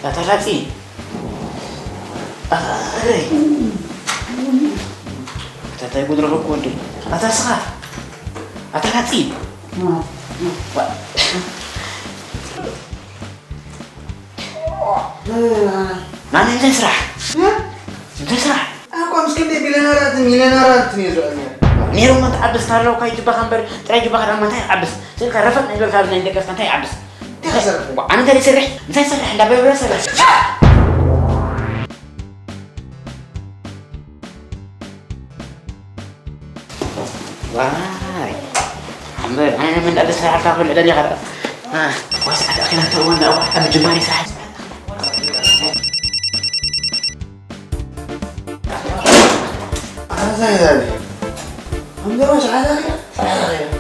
ኣታ ላጺ። ኣታ እግረይ። ኣታ እንታይ ጉድ ረኸብኩ ወዲ። ኣታ ስኻ። ኣታ ላጺ። ዋ-፣ ናኒ እንታይ ስራሕ? እንታይ ስራሕ? ኣኳ ምስ ክንደይ ቢልዮነራትን ሚልዮነራትን እየ ዝውዕል ነይረ። ነይሮም፣ እንታይ ዓብስ ታለውካ ይጅባኻ እምበር፣ ጥራይ ጅባኻ ድማ እንታይ ዓብስ? ስልካ ረፈጥ ናይ በልካ፣ ናይ ደቀስካ እንታይ ዓብስ? እንታይ ክሰርሕ? ዋ፣ ኣነ እንታይ ይሰርሕ? እንታይ ይሰርሕ? እንዳ በርበረ ሰርሕ። ዋይ። እምበር፣ ኣነ ምን እንዳተሰርሓልካ ክብል ዕደል ኢኻ። ዋ፣ ሰዓት ኣኺላ ተእወን፣ ኣብ፣ ኣብ ጅማሬ ስራሕ። ኣዛ ይዛቢ። እምበር፣ ሰዓት ኣኺላ፣ ሰዓት ኣኺላ።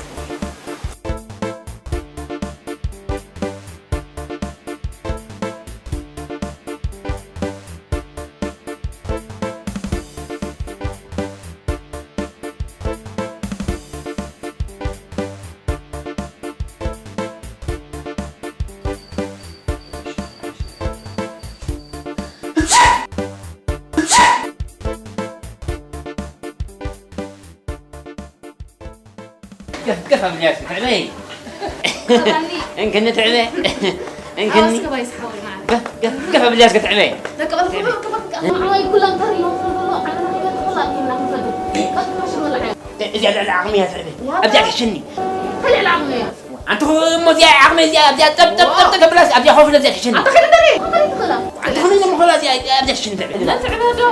ገፍ ገፍ ኣብልያስ ትዕበይ። ከማኒ። እንክኒ ትዕበ። እንክኒ። ኣዋስ ከባይ ዝሓወይ ማለት። ገፍ ገፍ ገፍ ኣብልያስ ክትዕበይ። ደቂ ቐልኩ ከማኒ። ዓዋይ ኩላን ተሪዮ። ዓለና ከይበትኹላ ኩላ ክትፈዱ። ቀጥታ ሽመላ ዓያ። እዚኣ ልዕሊ ዓቕሚ እያ ትዕበ። ኣብዚኣ ትሕሽኒ። ከልዕሊ ዓቕሚ እያ። ኣንቲ እሞ እዚኣ ዓቕሚ እዚኣ ኣብዚኣ ጠብ ጠብ ጠብ ጠብ ብላስ ኣብዚኣ ኮፍ ኢለ እዚኣ ትሕሽኒ። ኣታ ከይደ ደሪ። ከመይ ትኽእላ? ኣንቲ ኾነ እሞ ኾላ እዚኣ ኣብዚኣ ትሕሽኒ ትዕበ። እና ትዕበ ዶ?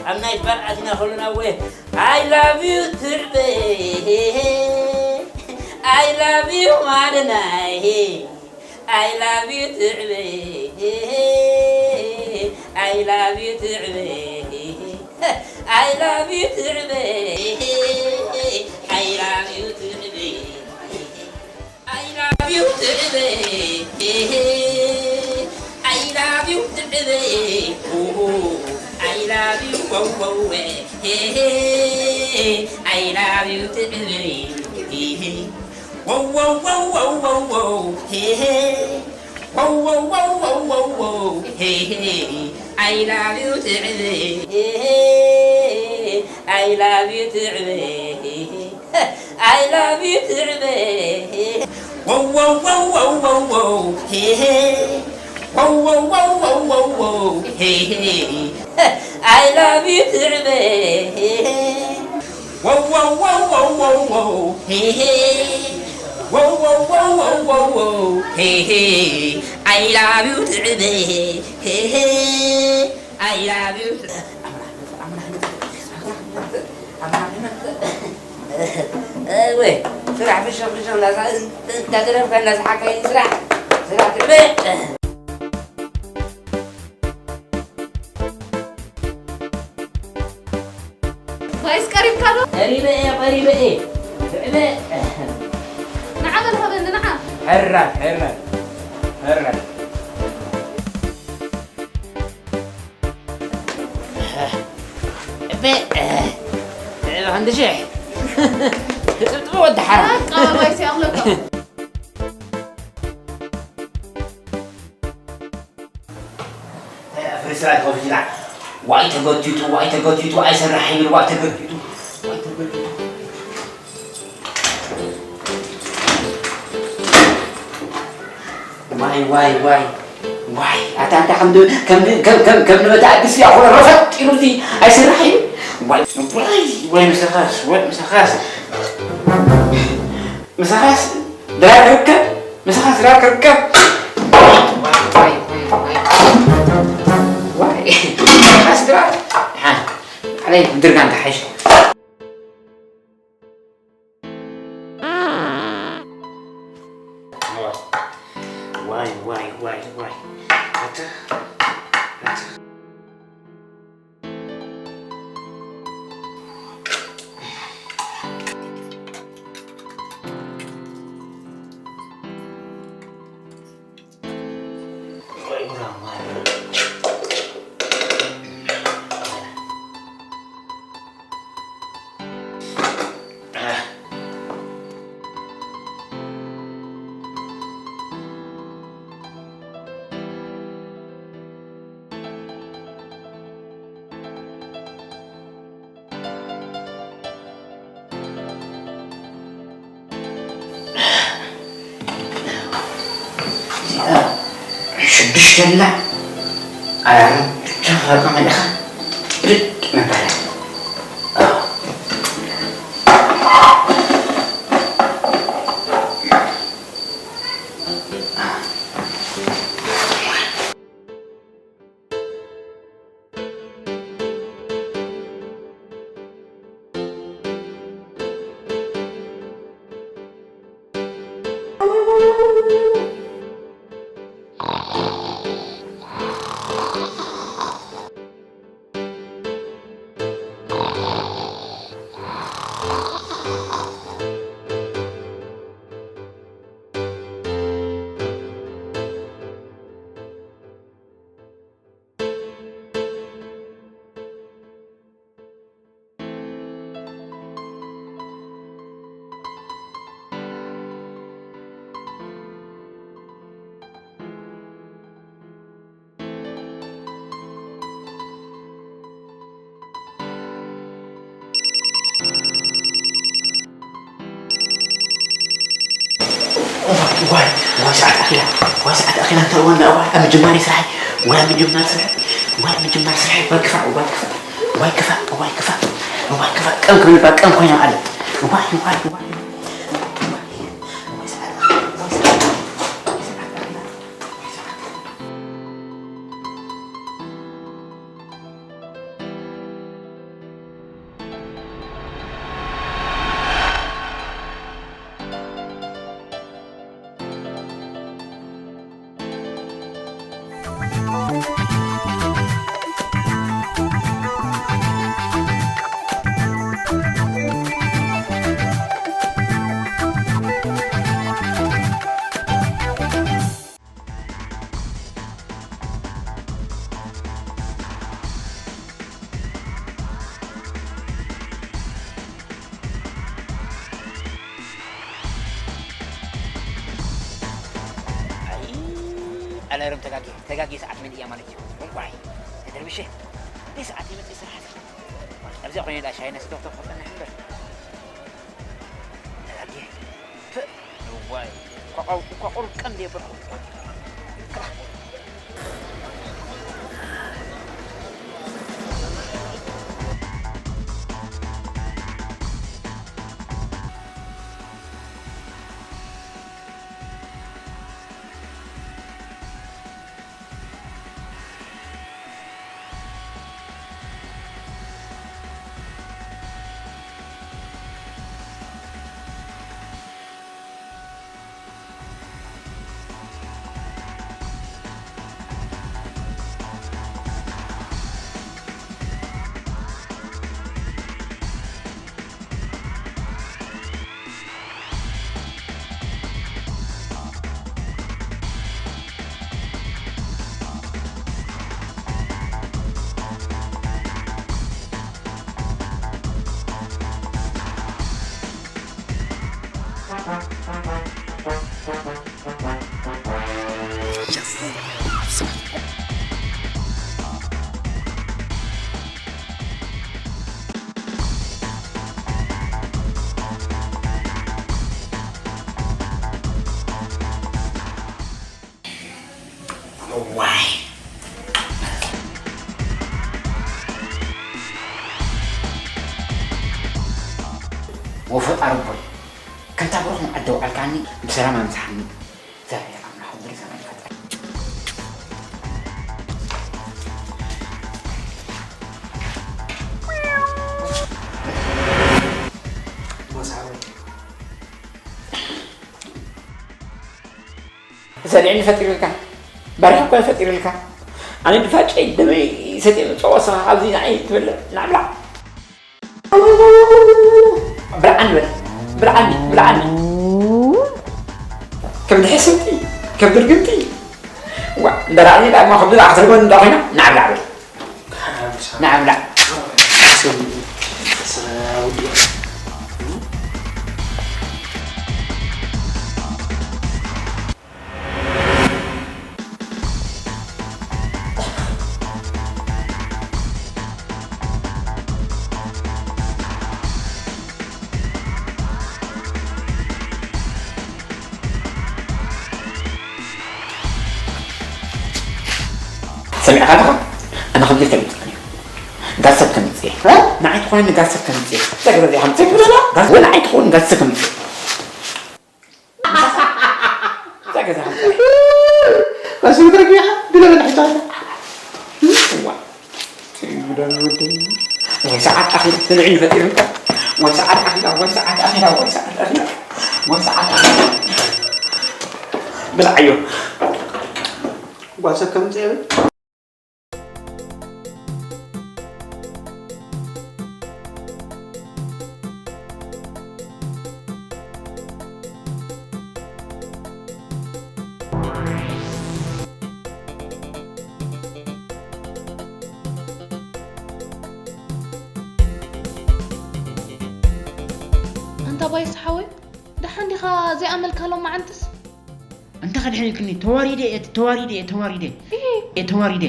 ኣብ ናይ ባር ኣቲና ከሎና ወ I love you ትዕበ I love you ማለናይ I love you ትዕበ I love you ትዕበ I love you ትዕበ I love you ትዕበ I love you ትዕበ I love you ትዕበ I love you wow wow I love you ትዕበ Wow, wow, wow, wow, wow, wow, hey, hey. Wow, wow, wow, wow, wow, wow, hey, hey. I love you, ትዕበ. Hey, hey. I love you, ትዕበ. Hey, hey. I love you, ትዕበ. Hey, hey. Wow, wow, wow, wow, wow, wow, hey, hey. Wow, wow, wow, wow, wow, wow, hey, hey. I love you, ትዕበ. Hey, hey. Wow, wow, wow, wow, wow, wow, hey, hey. Wow, wow, wow, wow, wow, wow, hey, hey. I love you, ትዕበ. Hey, hey. I love you. እወ፣ ስራሕ ብሽቕ ብሽቕ እናሳ-፣ እንተ-፣ እንዳገረፍካ እናሰሓቕካ እዩ ስራሕ። ስራሕ ትዕበ። ጓይስ ቀሪብካ ዶ? ቀሪበ እየ፣ ቀሪበ እየ። ትዕበ። ንዓ በል ሃበኒ፣ ንዓ። ሕራይ፣ ሕራይ፣ ሕራይ። እቤ፣ እቤ፣ ክንዲ ሽሕ። ትጥብጥቡ ወዲ ሓራ። በቃ፣ ባይሲ ኣኽለካ። ፍርስራይ ኮፍ ኢላ። ዋይ ተገቲቱ፣ ዋይ ተገቲቱ፣ ኣይሰርሕ ይብል፣ ዋይ ተገቲቱ፣ ዋይ ተገቲቱ። ዋይ፣ ዋይ፣ ዋይ፣ ዋይ። ኣታ፣ ኣታ፣ ከም ድ-፣ ከም ድ-፣ ከም፣ ከም፣ ከም ንመታ ኣዲስ ያኾነ ረፈጥ ኢሉ እዚ ኣይስራሕ እዩ። ዋይ፣ ዋይ፣ ዋይ፣ ምሳኻስ፣ ዋይ፣ ምሳኻስ። ምሳኻስ ድራር ክርከብ፣ ምሳኻስ ድራር ክርከብ። ዋይ፣ ዋይ፣ ዋይ፣ ዋይ። ዋይ፣ ምሳኻስ ድራር። ሓ፣ ዓለይ፣ ምድርጋ እንተሓይሽ። ዋይ፣ ዋይ፣ ዋይ፣ ዋይ። ኣታ፣ ኣታ። ሽላ ኣራሚ ተኸርቀ መልእኻ ብድድ መባላት። እዋይ፣ እዋይ፣ እዋይ፣ ሰዓት ኣኺላ፣ እዋይ፣ ሰዓት ኣኺላ፣ እንታይ እዋን፣ እዋይ፣ ኣብ ምጅማር ስራሐይ፣ እዋይ፣ ኣብ ምጅማር ስራሐይ፣ እዋይ፣ ኣብ ምጅማር ስራሐይ፣ እዋይ፣ ክፋእ፣ እዋይ፣ ክፋእ፣ እዋይ፣ ክፋእ፣ እዋይ፣ ክፋእ፣ እዋይ፣ ክፋእ፣ ቀን ክብል እባ ቀን ኮይና ኣለ። እዋይ፣ እዋይ፣ እዋይ፣ እዋይ፣ እዋይ፣ ሰዓት፣ እዋይ፣ ሰዓት፣ እዋይ፣ ሰዓት ኣኺላ። ኣይ፣ ኣላርም ተጋግየ፣ ተጋግየ ሰዓት መሊእያ ማለት እዩ። እዋይ፣ ተደርብሸ። እንዴ ሰዓት ይመጽእ ስራሕ። ኣብዚኣ ኮይነ ዳ ሻሂ ነስተ ተኾጠና እምበር። ተጋግየ። ፕእ፣ እዋይ፣ እኳ ቁር-፣ እኳ ቁርቀን ደየበልኩ። እዋይ። ወፈጣሪ ኣቦይ፣ ከምታ ብሩኽ መዓልቲ ኣውዓልካኒ ብሰላም ኣምጽሓኒ። እግዚኣብሔር ኣምላኽ ክብሪ ዘመን ይፈጥር። ሰሊዕኒ ፈጢሩልካ፣ በሪኽ እኮ ፈጢሩልካ። ኣነ ድፋጨይ ደመይ ሰትየ መጸወ፣ ንስኻ ኣብዚ ንዓይ ትበልዕ፣ ናብላ። ብልዓኒ በል፣ ብልዓኒ፣ ብልዓኒ። ከብዲ ሕስምቲ፣ ከብዲ ርግምቲ። ዋ፣ እንዳ ረኣኒ ደኣ እሞ ከብዲ ደኣ ክትርበኒ እንዳ ኮይና፣ ናብላ በል። ናብላ። ሰሚዕካ ኣለኻ? ኣነ ከምዚ ተምጽእ እዩ። ጋሰብ ተምጽእ። እ? ንዓይ ትኾነኒ ጋሰብ ተምጽእ። እዛ ገዛ እዚኣ ከምጽእ። ጋሰብ ንዓይ ትኾን ጋሰብ ተምጽእ። እዛ ገዛ ከምጽእ። ጋሰብ ትረግቢኻ? ድለ በላ ሒዛ ኣላ። እዋ። ጉዳይ ወደይ። ወይ ሰዓት ኣኺላ፣ ስምዒ ፈጢሩካ። ወይ ሰዓት ኣኺላ፣ ወይ ሰዓት ኣኺላ፣ ወይ ሰዓት ኣኺላ፣ ወይ ሰዓት ኣኺላ። ብልዓዮ። ጓሰ ከም ጸበል። ኣንታ ባይስ ሓወይ፣ ደሓን ዲኻ? ዘይኣመልካ ሎማዓንትስ? እንታይ ከድሕነልክኒ? ተዋሪደ እየ፣ ተዋሪደ እየ፣ ተዋሪደ እየ፣ ተዋሪደ።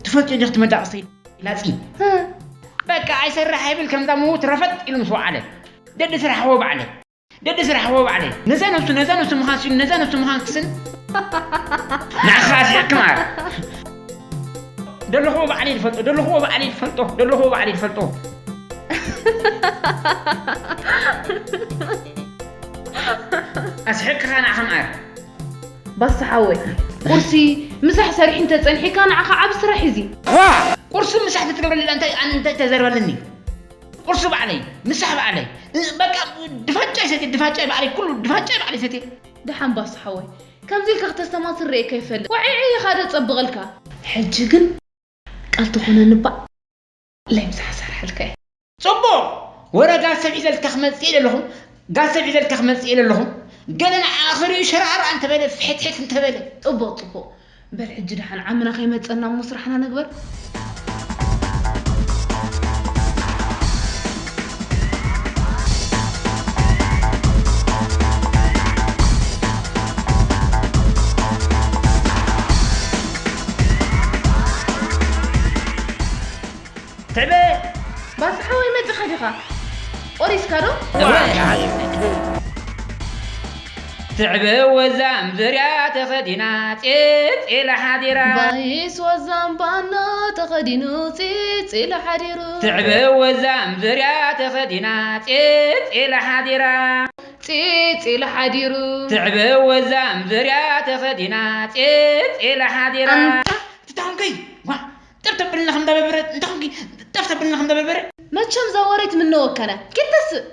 ትፈልጢ ዲኺ እቲ መዳቕስቲ ላጺ? በቃ ኣይሰርሕ ኣይብል፣ ከምዛ ምዉት ረፈጥ ኢሉ ምስ ወዓለ። ደዲ ስራሕ ወባዕለ። ደዲ ስራሕ ወባዕለ። ነዛ ነብሱ፣ ነዛ ነብሱ ምኻን ሲሉ፣ ነዛ ነብሱ ምኻን ክስን። ንዓኻ ኣስሒቕኪ ማር። ደለኹዎ ባዕለይ ዝፈልጦ፣ ደለኹዎ ባዕለይ ዝፈልጦ፣ ደለኹዎ ባዕለይ ዝፈልጦ። ኣስሒቕካ ንዓኻ ማር። ባስ ሓወይ፣ ቁርሲ ምሳሕ ሰሪሒ እንተጸኒሕካ ንዓኻ ዓቢ ስራሕ እዩ እዚ። ዋ! ቁርሲ ምሳሕ ተትገብረለይ እንታይ፣ ኣነ እንታይ ተዘርበለኒ? ቁርሲ ባዕለይ፣ ምሳሕ ባዕለይ፣ በቃ ድፋጫ ይሰትየ፣ ድፋጫ ባዕለይ፣ ኩሉ ድፋጫ ባዕለይ ሰትየ። ደሓን ባስ ሓወይ፣ ከምዚ ኢልካ ክተስተማስል ርእየካ ይፈልጥ። ዋዒዒ ኢኻ ዶ ጸብቐልካ? ሕጂ ግን ቃል ትኾነኒ እባ ለይ ምሳሕ ሰርሐልካ እየ። ጽቡቕ! ወረ ጋሰብ ሒዘልካ ክመጽእ ኢለ ኣለኹ፣ ጋሰብ ሒዘልካ ክመጽእ ኢለ ኣለኹ። ገለ ንዓኣ ክርእዩ ሸራርኣ እንተበለ፣ ፍሕትሕት እንተበለ። ጽቡቕ፣ ጽቡቕ። በል ሕጂ ደሓን ዓምና ከይመጸና እሞ ስራሕና ንግበር። ትዕበ! ባጽሓ ወይ መጺኻ ዲኻ? ቆሪስካ ዶ? ትዕበ ወዛም ዙርያ ተኸዲና ጼጼ ኢላ ሓዲራ። ባይስ ወዛም ባኖ ተኸዲኑ ጺጽ ኢሉ ሓዲሩ። ትዕበ ወዛም ዙርያ ተኸዲና ጺጽ ኢላ ሓዲራ። ጺጽ ኢሉ ሓዲሩ። ትዕበ ወዛም ዙርያ ተኸዲና ጺጽ ኢላ ሓዲራ። ኣንታ ትታንከይ ዋ ጠብተብልና ከም እንዳበበረ እንታኹምኪ ጠብተብልና ከም እንዳበበረ። መቸም እዛ ወሬት ምነወከነ ኪድ ተስእ።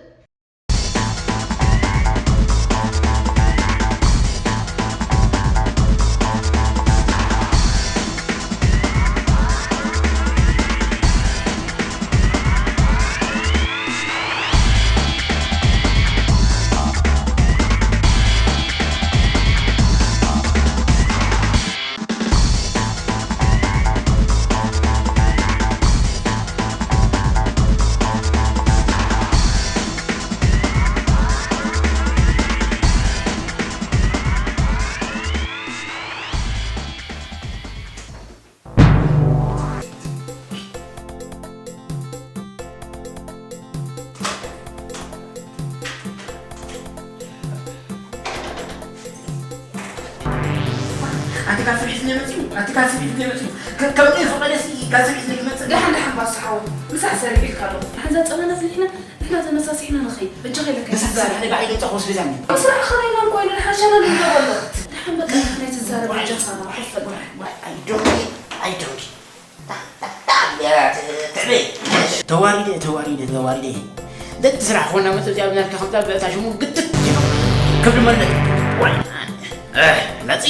ኣቲ ካስብ ሒዝኒ መጺኡ፣ ኣቲ ካስብ ሒዝኒ መጺኡ። ከ-፣ ከምኡ ይፍቐደሲ ካስብ ሒዝኒ ክመጽእ። ደሓን፣ ደሓን ባሱ ሓወይ፣ ምሳሕ ሰሪሕ ኢልካ ኣለኹ። ደሓን እዛ ጸበና ኣፍሊሕና፣ ንሕና ተመሳሲሕና ንኸይድ። በጃኻ ኢለካ ምሳሕ ይዛረብ። ሰሪሕ ባዕለይ ገይጸ ክወስድ ዛኒ። ኣብ ስራሕ ኸረይና እኮ ኢና፣ ንሓሻና ንብሎ ኣሎ። ደሓን በቃ፣ ናይ ትዛረብ በጃኻ። I don't need, I don't need. ተዋሪደ፣ ተዋሪደ፣ ተዋሪደ። ደቂ ስራሕ ኮና መጸ እዚኣ ብናልካ ከምዛ ብእታ ሽሙ ግጥጥ ኢሉ። ክብሪ መለጥ። ዋይ። እህ፣ ለጺ።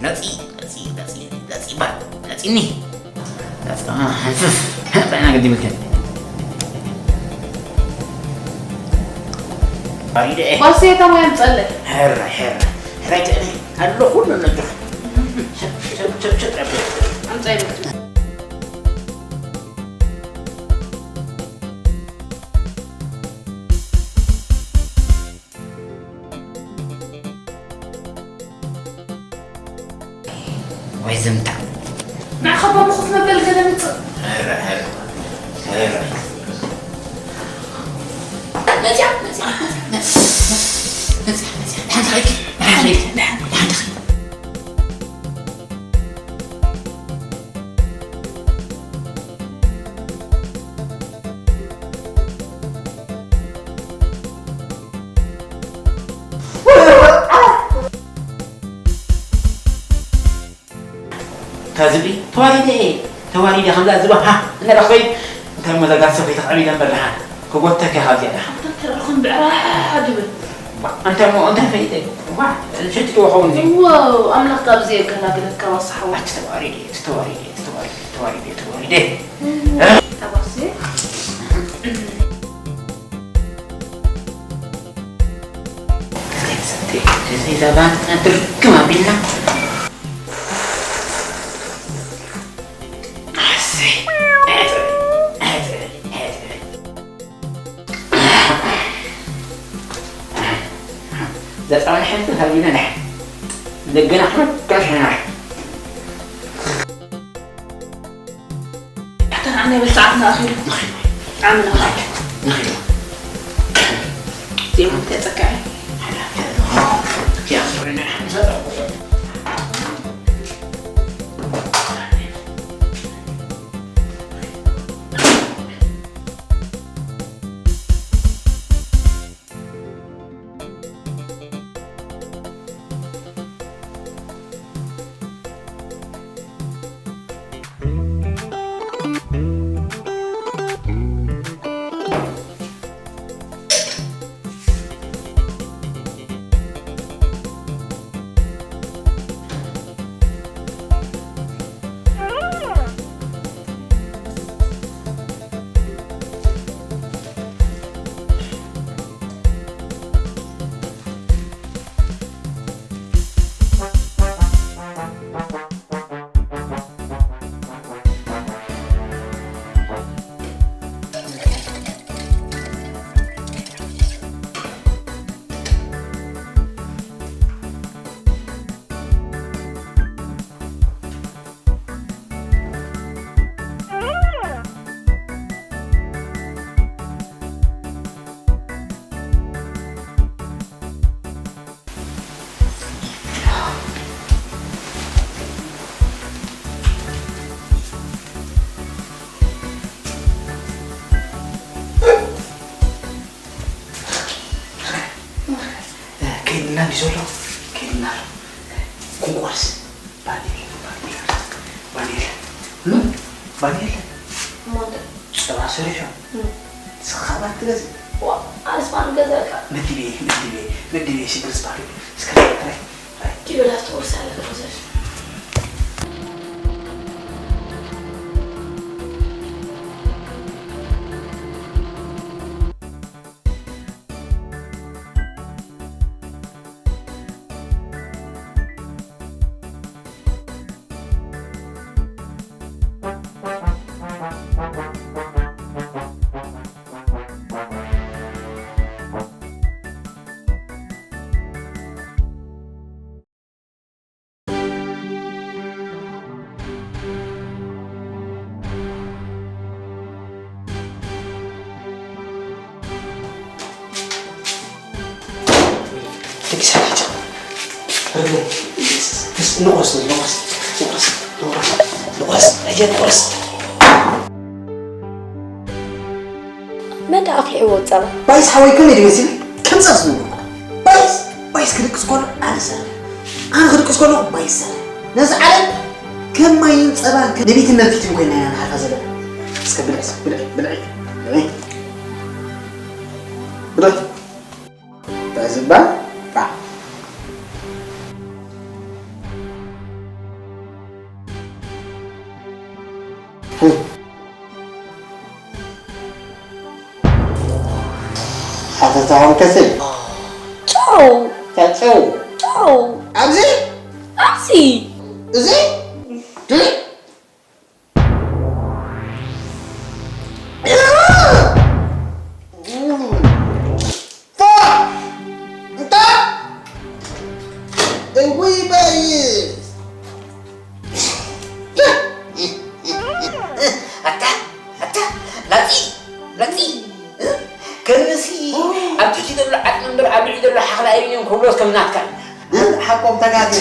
ለጺ፣ ለጺ፣ ለጺ፣ ለጺ ባ። ለጺኒ። ለጺ፣ ኣህ፣ ፍፍ። እንታይ ነገር ይምልከት? ተዋሪደ። ባሴታ ወይ ኣምጸለይ። ሕራይ፣ ሕራይ። ሕራይ ትዕበይ። ኣሎ ኩሉ ነጆ። ሸብ፣ ሸብ፣ ሸብ፣ ሸብ፣ ሸብ። ኣምጻይ። ወይ ዘምታ። ንዓኻ ባባ ኮፍ መበል ገለ ምጽእ። ኧረ፣ ኧረ፣ ኧረ። መጽያ፣ መጽያ፣ መጽያ፣ መጽያ፣ መጽያ፣ መጽያ። ደሓን ተኸይድኪ፣ ደሓን፣ ደሓን ተኸይድኪ። እታ ዝብኢ ተዋሪደ እየ፣ ተዋሪደ ከምዛ ዝባ ሃ እናበልካ ከይድ። እንታይ እሞ እዛ ጋል ሰበይቲ ክትዕብይ ደንበር ደሓን ክጎተካ እየ ካብዚኣ ደሓን። ኣንታ ተረኽም ብዕራሓ ድብል። ባ፣ እንታይ እሞ እንታይ ፈይደ? ባ፣ ሽትትዎ ኸውን እዚ። ዋው፣ ኣምላኽ ካብዚ የገላግለካ ዋሳ ሓወይ። ኣቲ ተዋሪደ፣ ኣቲ ተዋሪደ፣ ኣቲ ተዋሪደ፣ ተዋሪደ፣ ተዋሪደ። እም፣ እ? ጠባሲ። እዚ ዘባን ድርግም ኣቢልና። ኣሰይ፣ ኣትበል፣ ኣትበል፣ ኣትበል። ዘጻወን ሓንቲ ሃቢና ንሕ። ደገና ክመት ጋሽ ንሕ። ኣታ ንዓና ይበል ሰዓትና ኣኺሉ። ዓሚ ንኽኣል። ዜማ እንታይ ጸግዐ? ከይድና እንዲ ዘሎ ከይድና ኣሎ። ክንቆርስ ባን የለን፣ ባን የለን፣ ባን የለን። እም? ባን የለን። እሞ እንታይ? ጸባ ሰሪሑ። እም። ንስኻ ባን ትገዝእ? ዋ፣ ኣነስ ባን ገዛእካ። መዲበ፣ መዲበ፣ መዲበ ሽግር ዝባል። እስከ ትራይ፣ ትራይ። ኪሎ ዳስ ትቆርስ ኣለካ፣ ቁርሰሽ። ደቂ ሰባት፣ ርግም። ንቑረስ፣ ንቑረስ፣ ንቑረስ፣ ንቑረስ፣ ንቑረስ፣ ኣየ ንቑረስ። መን ደኣ ኣፍሊሕዎ ጸባ? ባይስ ሓወይ ከመይ ድዩ መሲሉ? ከም ጸብስ ዝብሉ። ባይስ፣ ባይስ ክድቅስ ከሎ ኣነ ሰረ። ኣነ ክድቅስ ከሎ ባይስ ሰረ። ነዚ ዓለም ከም ማይን ጸባን ከም ነቢትን ነፊትን ኮይና ኢና ንሓልፋ ዘለና። እስከ ብልዕ፣ ብልዕ፣ ብልዕ፣ ብልዕ። ብልዕ። በዝባ ባ። ሓተታ ኾንከሲ? ጨው። ጨው። ጨው። ኣብዚ? ኣብዚ። እዚ? ፋ! እንታ! እውይ በይስ! ኣታ፣ ኣታ፣ ላጺ፣ ላጺ፣ እ? ከምሲ ኣብ ትሕቲ ዘሎ ዓጽሚ እምበር ኣብ ልዕሊ ዘሎ ሓኽሊ ኣይብልን ክብሎስ ከም ናትካ እዩ። እ? ሓቆም ተጋጌ፣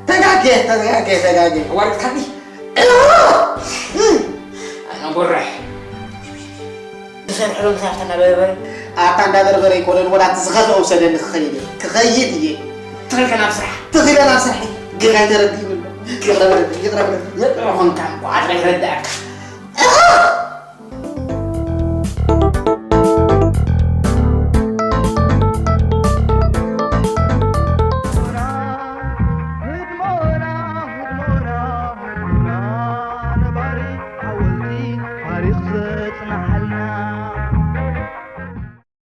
ተጋጌ፣ ተጋጌ፣ ተጋጌ። ኣዋርድካኒ። ኣነ ጎራሕ። ዝሰርሕሎም ስራሕ ተናበርበር። ኣታ እንዳበርበረ ኣይኮነን፣ ወላ እቲ ዝኸፍኦ ውሰደኒ ክኸይድ እየ። ክኸይድ እየ። ትኽልከ ናብ ስራሕ። ትኽለ ናብ ስራሕ። ግን ኣይተረድእን ኣሎ። ይቕረ በለኒ፣ ይቕረ በለኒ። ይቕረ ኾንካ እኮ፣ ኣታ ይረዳእካ።